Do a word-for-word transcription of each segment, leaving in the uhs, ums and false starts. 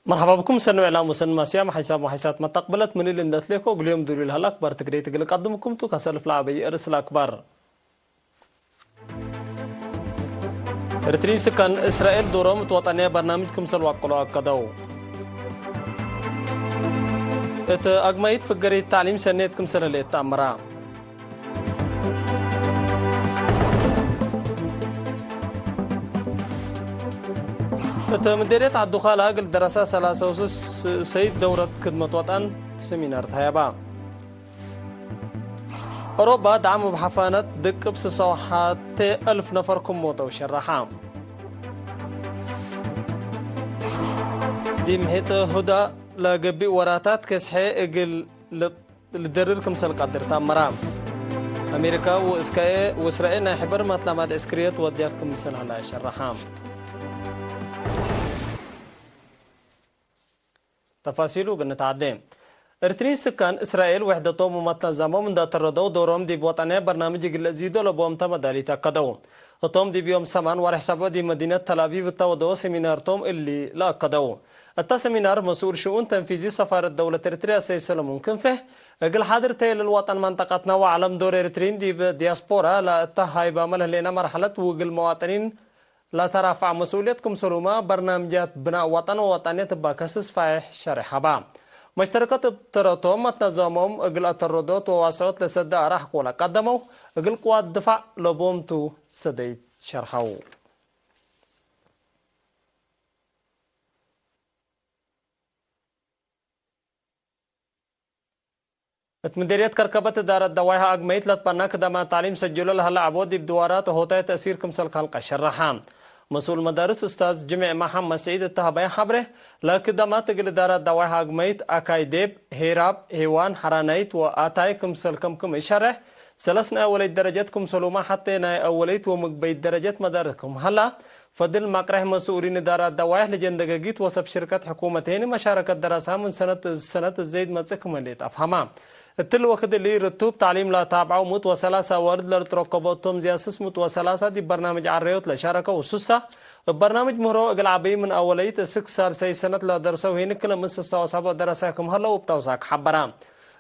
መርሐባ ብኩም ሰኒ ወዕላም ወሰኒ ማስያም ሓይሳም ወሓይሳት መተቅብለት ምን እሊ እንደ እትሌኮ እግል ዮም ዱሉል ሀላ አክባር ትግሬ ትግል ቀድምኩም ቱ ከሰልፍ ለአበይ እርስ ለአክባር። ኤርትርዪን ስካን እስራኤል ዶሮም እት ወጠንያ በርናምጅ ክምሰል ዋቅሎ አከደው። እት አግማይት ፍገሪት ተዕሊም ሰኔት ክምሰል ህሌት ተአምራ። እት ምዴርየት ዐዱ ካላ እግል ደረሳ ሰላሳ ወስስ ሰይድ ደውረት ክድመት ወጠን ሰሚናር ተሀየባ። ኦሮባ ደዓም እብ ሐፋነት ድቅብ ስሳ ወሐቴ እልፍ ነፈር ክም ሞተው ሸረሐ። ዲብ ምሒጥ ሁዳ ለገብእ ወራታት ከስሐ እግል ል-፣ ልደርር ክምሰል ቀድር ተአመራ። አሜሪካ ወእስካኤ ወእስራኤል ናይ ሕበር ማትላማት ዕስክርየት ወድያት ክምሰል ሀላ ሸረሐ። ተፋሲሉ እግል ንትዓዴ። እርትሪን ስካን እስራኤል ውሕደቶም ወመትነዛሞም እንደ አተረደው ዶሮም ዲብ ወጠንያ በርናምጅ እግል ለአዚዶ ለቦም ተ መዳሊት አከደው። እቶም ዲብ ዮም ሰማን ወርሕ ሰብዖ ዲብ መዲነት ተልአቪቭ እተ ወደወ ሰሚናርቶም እሊ ለአከደው። እተ ሰሚናር መስኡል ሽኡን ተንፊዚ ሰፋረት ደውለት ኤርትርያ ሰይድ ሰለሙን ክንፌ እግል ሓድር ተ ለልወጠን መንጠቀትነ ወዐለም ዶር ኤርትሪን ዲብ ዲያስፖራ ለእተ ሃይባመ ለህሌነ መርሐለት ውእግል መዋጠኒን ለተራፈዕ መስኡልየት ክምሰሉመ በርናምጃት ብናእ ወጠን ወወጠንየት እባ ከስስ ፋይሕ ሸሬሕ ሀባ። መሽተረከት እብ ተረቶም መትነዛሞም እግል አተረዶት ወዋስዖት ለሰደ አራሕቆ ለቀደመው እግል ቅዋት ድፋዕ ለቦምቱ ሰደይት ሸርሐው። እት ምዴርየት ከርከበት እዳረት ደዋይሀ አግመይት ለትበና ክዳማት ተዕሊም ሰጅሎ ለሀለ ዐቦ ዲብ ድዋራት ሆታይ ተእሲር ክምሰል ካልቀ ሸረሐ። መስኡል መዳርስ እስታዝ ጅሜዕ መሐመድ ስዒድ እተ ሀበየ ሐብሬ፣ ለክዳማት እግል እዳራት ደዋይሀ አግመይት አካይ ዴብ፣ ሄራብ፣ ሄዋን፣ ሐራናይት ወአታይ ክምሰል ከምክም ኢሸሬሕ፣ ሰለስ ናይ አወለይት ደረጀት ክምሰሉመ ሐቴ ናይ አወለይት ወምግበይት ደረጀት መዳርስ ክም ሀላ፣ ፈድል መቅሬሕ መስኡሊን እዳራት ደዋይሕ ለጀን ደገጊት ወሰብ ሽርከት ሕኩመት ሄኒ መሻረከት ደረሳ ምን ሰነት እዝ ሰነት ዘይድ መጽእ ክም ህሌት አፍሀማ። እትሊ ወክድ እሊ ርቱብ ተዕሊም ለአታብዐው ምእት ወሰላሳ አዋልድ ለልትረከቦ እቶም ዝያድ ስስ ምእት ወሰላሳ ዲብ በርናምጅ ዐረዮት ለሻረከው ሱሳ እብ በርናምጅ ምህሮ እግል ዐበዩ ምን አወለይት እስክ ሳልሰይ ሰነት ለደርሰው ሄኒ ክለ ምን ስሳ ወሰብዖ ደረሳ ክም ሀለው እብ ተውሳክ ሐበራ።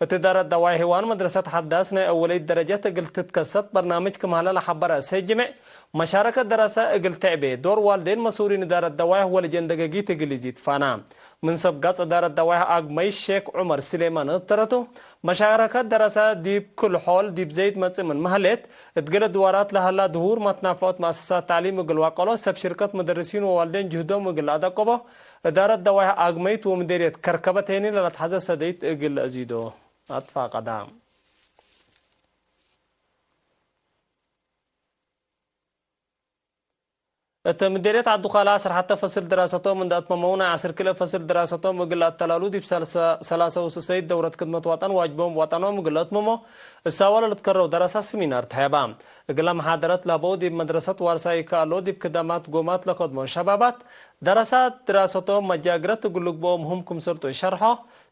እት እዳረት ደዋይ ሄዋን መድረሰት ሐዳስ ናይ አወለይት ደረጀት እግል ትትከሰት በርናምጅ ክም ሀለ ለሐበረ ሰይድ ጅሜዕ፣ መሻረከት ደረሰ እግል ተዕቤ ዶር ዋልዴን መስኡሊን እዳረት ደዋይሕ ወለጀን ደገጊት እግል ኢዚድ ፋና። ምን ሰብ ጋጽ እዳረት ደዋይሕ አግመይ ሼክ ዑመር ስሌማን እብ ተረቱ፣ መሻረከት ደረሰ ዲብ ክል ሖል ዲብ ዘይድ መጽእ ምንመ ህሌት፣ እት ገሌ ድዋራት ለሀላ ድሁር መትናፈዖት መአሰሳት ተዕሊም እግል ዋቀሎ፣ ሰብ ሽርከት መደርሲን ወዋልዴን ጅህዶም እግል ለአደቀቦ፣ እዳረት ደዋይሕ አግመይት ወምዴርየት ከርከበት ሄኒ ለለትሐዘ ሰደይት እግል ለአዚዶ አትፋቀዳ። እት ምዴርየት ዐዱ ካላ ዐስር ሐተ ፈስል ድራሰቶም እንደ አትመመው፣ ናይ ዐስር ክልኤ ፈስል ድራሰቶም እግል ለአተላሉ ዲብ ሰላሰ ወስሰይት ደውረት ክድመት ወጠን ዋጅቦም ወጠኖም እግል ለአትምሞ እሳወ ለልትከረው ደረሳ ስሚናር ተሀየባ። እግለ መሓደረት ለሀበው ዲብ መድረሰት ዋርሳይ ከአሎ ዲብ ክዳማት ጎማት ለከድሞ ሸባባት፣ ደረሳት ድራሰቶም መጃግረት እግል ልግብኦ ምህም ክምሰልቱ ኢሸርሖ፣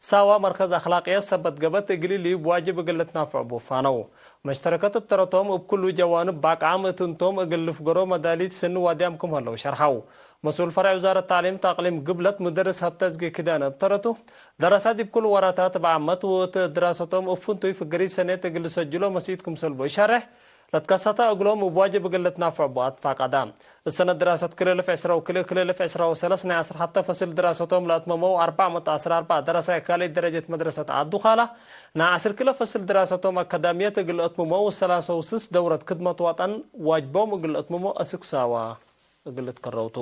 ሳዋ መርከዝ አክላቅየት ሰበት ገብአት እግል እሊ እብ ዋጅብ እግል ልትናፈዕ ቡ ፋነው። መሽተረከት እብ ተረቶም እብ ክሉ ጀዋንብ ባቅዓም እት እንቶም እግል ልፍገሮ መዳሊት ስኒ ዋድያም ክም ሀለው ሸርሐው። መስኡል ፈርዕ ውዛረት ተዕሊም ተእቅሊም ግብለት ሙደርስ ሀብተዝጊ ክዳነ እብ ተረቱ፣ ደረሳት ዲብ ክሉ ወራታት እብ ዓመት ወእት ድራሰቶም እብ ፍንቱይ ፍግሪት ሰኔት እግል ልሰጅሎ መሲኢት ክምሰል ቡ ኢሸሬሕ፣ ለትከሰተ እግሎም እብ ዋጅብ እግል ልትናፈዕ ቡ አትፋቀዳ። እሰነት ድራሰት ክልኤ እልፍ ዕስራ ወክልኤ፣ ክልኤ እልፍ ዕስራ ወሰለስ ናይ ዐስር ሐተ ፈስል ድራሰቶም ለአትመመው አርበዕ ምእት ወዐስር አርበዕ ደረሳይ ካልኣይት ደረጀት መድረሰት ዐዱ ካላ፣ ናይ ዐስር ክልኤ ፈስል ድራሰቶም አካዳምየት እግል ለአትምሞ ወሰላሰ ወስስ ደውረት ክድመት ወጠን ዋጅቦም እግል ለአትምሞ አስክ ሳዋ እግል ልትከረው ቱ።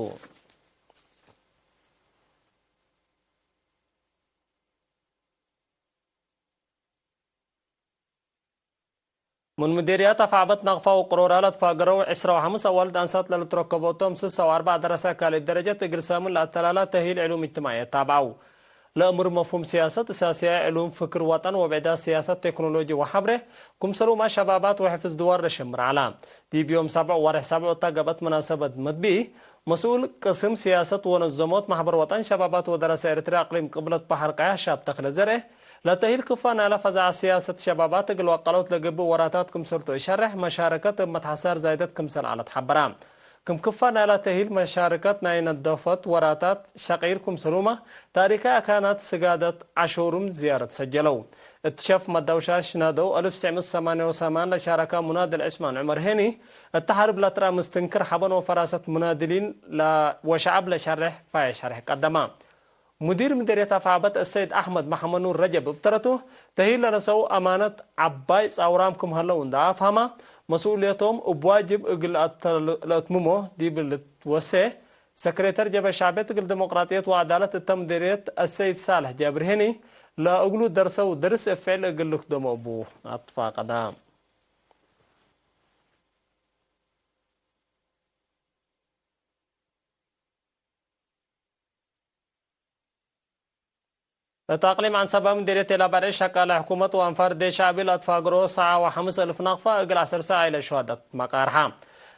ምን ምዴርያት አፍዐበት ናቅፋ ወቅሮራ ለትፋገረው ዕስራ ወሐምስ አዋልድ አንሳት ለልትረከቦቶም ስሳ ወአርበዕ ደረሳ ካልእት ደረጀት እግል ሳምን ለአተላላ ተህይል ዕሉም እጅትማዕየት ታብዐው። ለእምር መፍሁም ስያሰት፣ እሳስያይ ዕሉም፣ ፍክር ወጠን ወብዕዳት ስያሰት፣ ቴክኖሎጂ ወሐብሬ፣ ክምሰልሁመ ሸባባት ወሕፍዝ ድዋር ለሸምር ዐላ። ዲብ ዮም ሰብዕ ወርሕ ሰብዕ እታ ገብአት መናሰበት መትብኢ፣ መስኡል ቅስም ስያሰት ወነዘሞት ማሕበር ወጠን ሸባባት ወደረሰ ኤረትርያ አቅሊም ቅብለት በሐር ቀያሕ ሻብ ተክለ ዘርኤ፣ ለተእሂል ክፋ ናይለ ፈዛዐት ስያሰት ሸባባት እግል ወቀሎት ለገብእ ወራታት ክምሰልቱ እሸሬሕ፣ መሻረከት እብ መትሐሳር ዛይደት ክምሰል ዐለት ሐበራ። ክም ክፋ ናይላ ተሂል መሻርከት ናይ ነደፈት ወራታት ሸቂር ክምሰሉመ፣ ታሪካይ አካናት ስጋደት አሾሩም ዝያረት ሰጀለው። እት ሸፍ መዳውሻሽ ናደው አልፍ ትስዕ ምእት ሰማንያ ወሰማን ለሻረካ ሙናድል ዑስማን ዑመር ሄኒ፣ እተ ሐርብ ለትረአ ምስትንክር ሐበን ወፈራሰት ሙናድሊን ለ-፣ ወሸዐብ ለሸሬሕ ፋየ ሸሬሕ ቀደማ። ሙዲር ምዴርየት አፍዐበት አሰይድ አሕመድ መሐመድ ኑር ረጀብ እብ ተረቱ፣ ተሂል ለነሰው አማነት ዐባይ ጻውራም ክም ሀለው እንደ አፍሀማ፣ መስኡልየቶም እብ ዋጅብ እግል ለአተ-፣ ለአትምሞ ዲብ ልትወሴ፣ ሰክሬተር ጀብሀት ሸዕብየት እግል ዲሞቅራጥየት ወዐዳለት እተ ምዴርየት አሰይድ ሳልሕ ጃብር ሄኒ፣ ለእግሉ ደርሰው ደርስ እብ ፍዕል እግል ልክደሞ እቡ አትፋቀዳ። እት አቅሊም ዐንሰባ ምዴርየት ኤላባርዒ ሸቃለ ሕኩመት ወአንፋር ዴ ሸዕቢ ለአትፋግሮ ሰዓ ወሐምስ እልፍ ናቅፋ እግል ዐስር ሰዓ ኢለ ሹሀዳት መቃርሐ።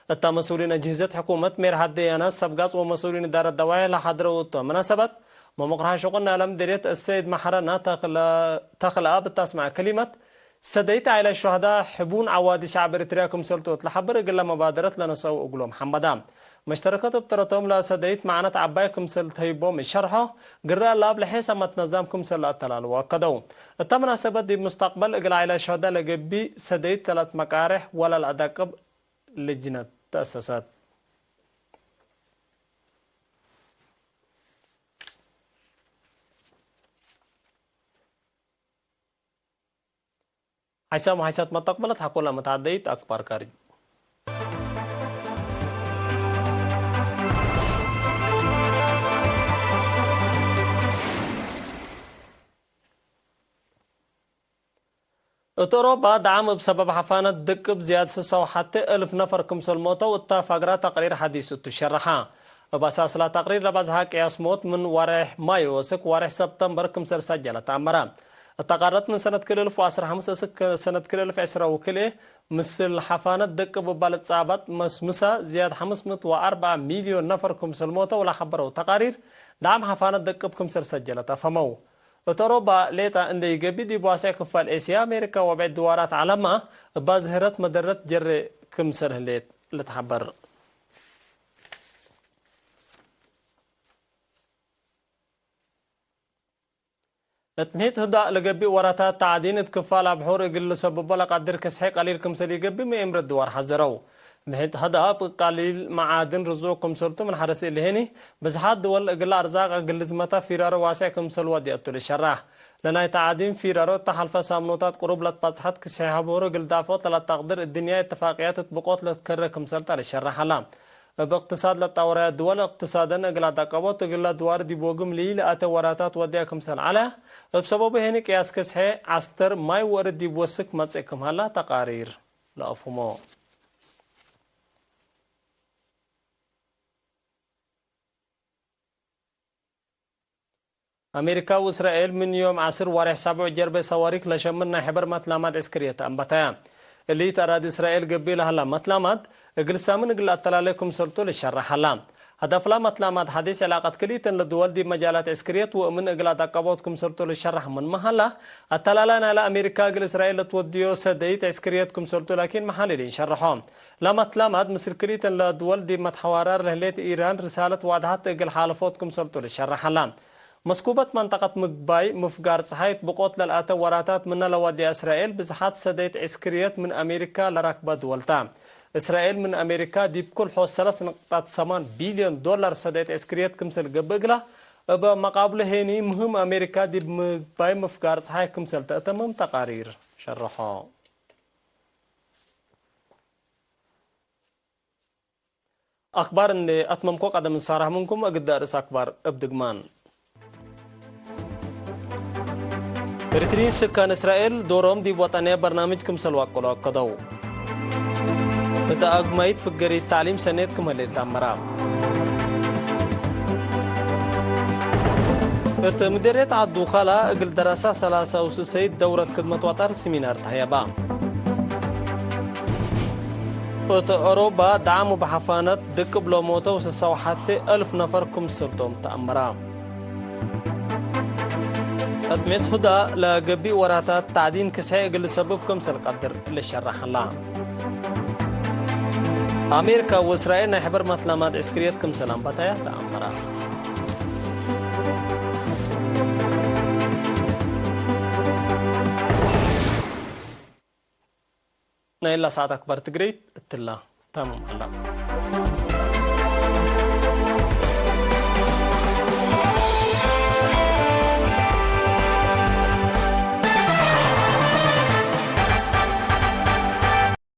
እተ መስኡሊን አጅህዘት ሕኩመት፣ ሜርሐት ደያናት፣ ሰብጋጽ ወመስኡሊን እዳረት ደዋይሕ ለሐድረው እቱ መናሰበት፣ መምቅርሐ ሹቁል ናይለ ምዴርየት አሰይድ መሐረና ተክለ-፣ ተክለአብ እት አስመዐ ክሊመት፣ ሰደይት ዐይለ ሹሀዳ ሕቡን ዐዋዲ ሸዕብ ኤሪትርያ ክምሰልቱ እት ለሐብር፣ እግለ መባደረት ለነሰአው እግሎም ሐመዳ። መሽተረከት እብ ተረቶም ለሰደይት መዕነት ዐባይ ክምሰል ተህይቦም እሸርሖ፣ ግረ ለአብ ለሔሰመት ነዛም ክምሰል ለአተላልዎ አከደው። እተ መናሰበት ዲብ ሙስተቅበል እግል ዐይለ ሹሀዳ ለገብእ ሰደይት ለለአትመቃሬሕ ወለ ለአዳቅብ ልጅነት ተአሰሰት። ሐይሳም ወሐይሳት መተቅበለት ሐቆለ መትዓደይት አክባር ካርጅ። እት ኦሮባ፣ ደዓም እብ ሰበብ ሐፋነት ድቅብ ዝያድ ስሳ ወሐቴ እልፍ ነፈር ክምሰል ሞተው እተ ፋግራ ተቅሪር ሐዲስ እቱ ሸረሐ። እብ አሳስላ ተቅሪር ለበዝሐ ቅያስ ሞት ምን ወሬሕ ማዮ እስክ ወሬሕ ሰብተምበር ክምሰል ሰጀለ ተአመረ። እተ ቃረት ምን ሰነት ክል እልፍ ወዐስር ሐምስ እስክ ሰነት ክል እልፍ ዕስረ ወክልኤ፣ ምስል ሐፋነት ደቅብ እባ ልትጻባጥ መስምሳ ዝያድ ሐምስ ምእት ወአርበዕ ሚልዮን ነፈር ክምሰል ሞተው ለሐበረው ተቃሪር፣ ደዓም ሐፋነት ደቅብ ክምሰል ሰጀለት አፈመው። እት ኦሮባ ሌጣ እንዴ ኢገብእ፣ ዲብ ዋሴዕ ክፋል ኤስያ፣ አሜሪካ ወብዕድ ድዋራት ዐለማ እባ ዝህረት መደረት ጀሬ ክምሰል ህሌት ልትሐበር። እት ምሒጥ ህዳእ ለገብእ ወራታት ተዕዲን እት ክፋል አብሑር እግል ልሰብቦ ለቀድር ክስሐ ቀሊል ክምሰል ኢገብእ ምእምረት ድዋር ሐዘረው። ምሒጥ ህዳእ እብ ቀሊል መዓድን ርዙቅ ክምሰልቱ ምን ሐርስ እሊ ሄኒ፣ ብዝሓት ድወል እግለ አርዛቅ እግል ልዝመታ ፊራሮ ዋሴዕ ክምሰል ወድየቱ ልሸራሕ። ለናይ ተዕዲን ፊራሮ እተ ሐልፈ ሳምኖታት ቅሩብ ለትበጽሐት ክስሐ አብሑር እግል ዳፍዖት ለለአተቅድር እድንያይ እትፋቅያት እት ብቆት ለትከረ ክምሰል ተ ልሸራሕ ዐላ። እብ እቅትሳድ ለትጣወረየ ድወል፣ እቅትሳደን እግል አዳቀቦት እግለ ድዋር ዲብ ወግም ለኢለአተ ወራታት ወድየ ክምሰል ዐለ። እብ ሰበቡ ሄኒ ቅያስ ክስሐ ዐስተር ማይ ወእርድ ዲብ ወስክ መጽእ ክም ሀላ ተቃሪር ለአፍህሞ። አሜሪካ ወእስራኤል ምን ዮም ዐስር ወሬሕ ሳብዕ ጀርቤ ሰዋሪክ ለሸምር ናይ ሕበር መትላማት ዕስክርየት አንበተያ። እሊ እት አራዲ እስራኤል ገብእ ለሀላ መትላማት፣ እግል ሳምን እግል አተላሌ ክምሰልቱ ልሸራሕ ሀላ። ሀደፍላ መትላማት ሐዲስ ዕላቀት ክልኢተን ለድወል ዲብ መጃላት ዕስክርየት ወእምን እግል አዳቀቦት ክምሰልቱ ልሸራሕ ምንመ ሀላ፣ አተላላ ናይለ አሜሪካ እግል እስራኤል ለትወድዮ ሰደይት ዕስክርየት ክምሰልቱ ላኪን መሐሊሊን ሸርሖ። ለመትላማት ምስል ክልኢተን ለድወል ዲብ መትሐዋራር ለህሌት ኢራን ርሳለት ዋድሐት እግል ሓለፎት ክምሰልቱ ልሸራሕ ሀላ። መስኩበት መንጠቀት ምግባይ ምፍጋር ጸሓይ እት ብቆት ለልአተ ወራታት ምነ ለወድየ እስራኤል ብዝሓት ሰደይት ዕስክርየት ምን አሜሪካ ለረክበ ድወል ተ። እስራኤል ምን አሜሪካ ዲብ ኩል ሖስ ሰለስ ንቅጣት ሰማን ቢልዮን ዶላር ሰደይት ዕስክርየት ክምሰል ገብእ እግላ፣ እበ መቃብሉ ሄኒ ምህም አሜሪካ ዲብ ምግባይ ምፍጋር ጸሓይ ክምሰል ተአተምም ተቃሪር ሸርሖ። አክባር እንዴ አትመምኮ ቀደም እንሳራህ ምንኩም፣ እግዳ ርእስ አክባር እብ ድግማን። ኤሪትሪን ስካን እስራኤል ዶሮም ዲብ ወጠንየ በርናምጅ ክምሰል ዋቀሎ አከደው። እተ አግማይት ፍገሪት ተዕሊም ሰኔት ክም ህሌት ተአመራ። እት ምዴርየት ዐዱ ካላ እግል ደረሳ ሰላሳ ወስሰይት ደውረት ክድመት ዋጣር ሲሚናር ተህየባ። እት ኦሮባ ደዓም እብ ሐፋነት ድቅብ ለሞተው ስሳ ወሐቴ እልፍ ነፈር ክምሰልቶም ተአመራ። እት ምሒጥ ህዳእ ለገብእ ወራታት ተዕዲን ክስሐ እግል ልሰብብ ክምሰል ቀድር ልሸራሕ ሀላ። አሜሪካ ወእስራኤል ናይ ሕበር ማትላማት ዕስክርየት ክምሰል አንባታያት ተአመራ። ናይላ ሰዓት አክባር ትግረይት እትላ ታምም ዐላ።